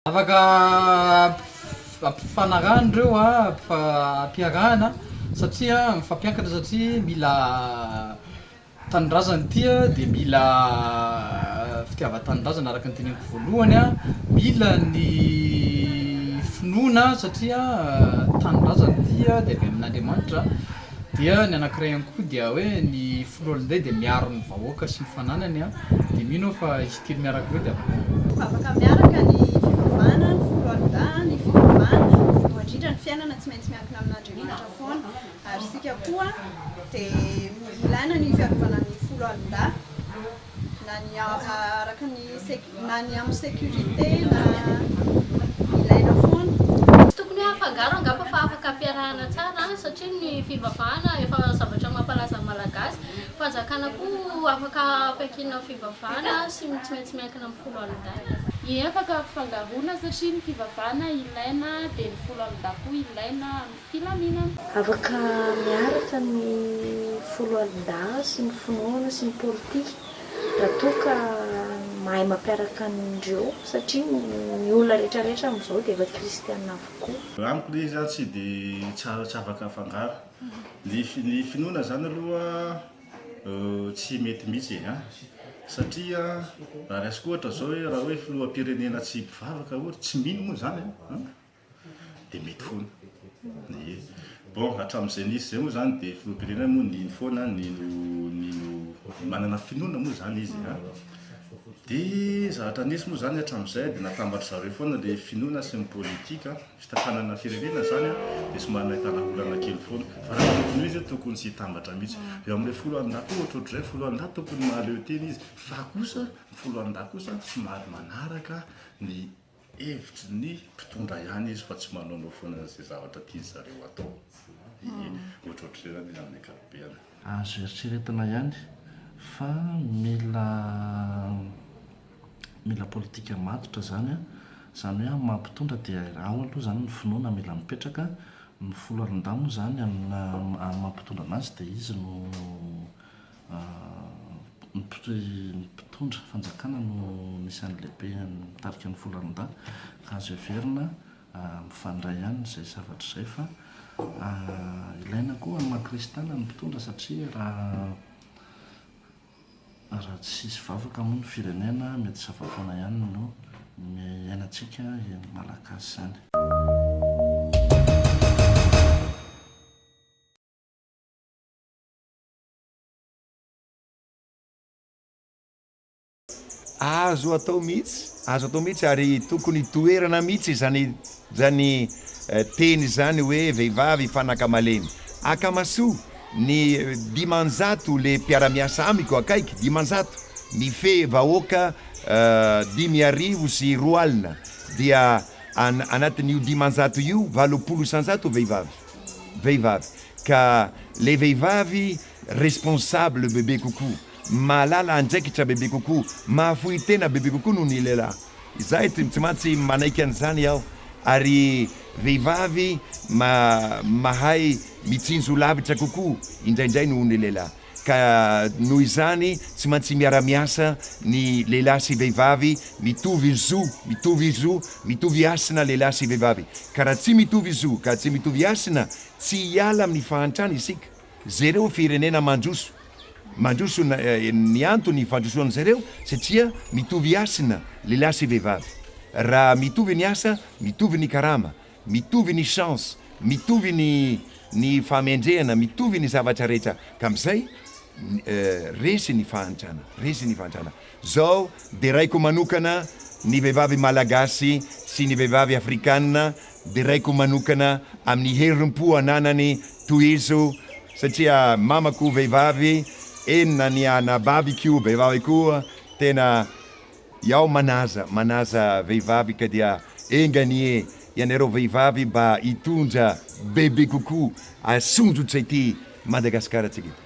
Afaka ampifanarahana ireo, ampiarahana satria mifampiankina satria mila tanindrazana ity dia mila fitiavan-tanindrazana araka ny teneniko voalohany, mila ny finoana satria tanindrazana ity dia avy amin'Andriamanitra, dia ny anankiray ihany koa dia hoe ny foloalindahy dia miaro ny vahoaka sy ny fananany. Dia mino aho fa izy telo miaraka ireo dia afaka. Afaka miaraka ny fivavahana, ny foloalindahy, ny fivavahana, voalohany indrindra ny fiainana tsy maintsy miankina amin'Andriamanitra foana ary isika koa dia ilaina ny fiarovana ny foloalindahy na ny araka ny na ny amin'ny sécurité na ilaina foana. Tsy tokony hoe afangaro angamba fa afaka ampiarahana tsara satria ny fivavahana efa zavatra mampalaza ny Malagasy. Fanjakana koa afaka ampiankinina amin'ny fivavahana sy tsy maintsy miankina amin'ny foloalindahy. Ie afaka ampifangaroana satria ny fivavahana ilaina dia ny foloalindahy koa ilaina amin'ny filaminana. Afaka miaraka ny foloalindahy sy ny finoana sy ny politika raha toa ka mahay mampiaraka an'ireo satria ny olona rehetra rehetra amin'izao dia efa kristiana avokoa. Amiko le izy tsy de tsy afaka afangaro. Ny ny finoana zany aloha tsy mety mihitsy e an! Satria raha raisiko ohatra zao hoe raha hoe filoham-pirenena tsy mpivavaka ohatra, tsy mino moa zany an, dia mety foana. Ie. Bon, hatramin'izay nisy izay moa zany dia filoham-pirenena moa nino foana, nino nino manana finoana moa zany izy an! Dia zavatra nisy moa zany hatramin'izay dia natambatry zareo foana le finoana sy ny politika. Fitantanana firenena izany dia somary nahitana olana kely foana. Fa raha tokony ho izy tokony tsy hitambatra mihitsy. Eo amin'ilay foloalindahy koa ohatrohatr'izay, foloalindahy tokony mahaleo tena izy fa kosa ny foloalindahy kosa somary manaraka ny hevitry ny mpitondra ihany izy fa tsy manaonao foana izay zavatra tian-dry zareo atao. Ie, ohatrohatr'izay izany izy amin'ny ankapobeny. Azo eritreretina ihany fa mila Mila politika matotra izany an! Izany hoe amin'ny maha mpitondra dia ao aloha izany ny finoana mila mipetraka, ny foloalindahy moa izany amin'ny maha mpitondra an'azy dia izy no ny mpitondra fanjakana no anisan'ny lehibe mitarika ny foloalindahy ka azo heverina mifandray ihany izay zavatra izay fa ilaina koa amin'ny maha kristiana ny mpitondra satria raha Raha tsy hisy vavaka moa ny firenena mety zava-poana ihany no iainantsika Malagasy izany. Azo atao mihitsy, azo atao mihitsy ary tokony toherana mihitsy izany izany teny izany hoe vehivavy fanaka malemy. Akamasoa ny 500 le mpiara-miasa amiko akaiky, 500, mifehy vahoaka 2005 dia anatin'io 500 io 80% vehivavy, vehivavy ka le vehivavy responsable bebe kokoa, mahalala andraikitra bebe kokoa, mahafoy tena bebe kokoa noho ny lehilahy. Izahay tsy mantsy manaiky an'izany aho ary vehivavy mahay mitsinjo lavitra kokoa indraindray noho ny lehilahy ka noho izany tsy maintsy miara-miasa ny lehilahy sy vehivavy mitovy zo, mitovy zo, mitovy hasina lehilahy sy vehivavy ka raha tsy mitovy zo ka tsy mitovy hasina tsy hiala amin'ny fahantrana isika. Jereo firenena mandroso, mandroso ny antony fandrosoan zareo satria mitovy hasina lehilahy sy vehivavy, raha mitovy ny asa, mitovy ny karama, mitovy ny chance, mitovy ny ny fahamendrehana, mitovy ny zavatra rehetra ka amizay resy ny fahantrana, resy ny fahantrana. Zao deraiko manokana ny vehivavy malagasy sy ny vehivavy afrikana deraiko manokana amin'ny herim-po ananany tohizo satria mamako vehivavy eny na ny anabaviko vehivavy koa tena iaho manaja manaja vehivavy ka dia enga anie ianareo vehivavy mba hitondra bebe kokoa asondrotra ity Madagasikara tsika ity.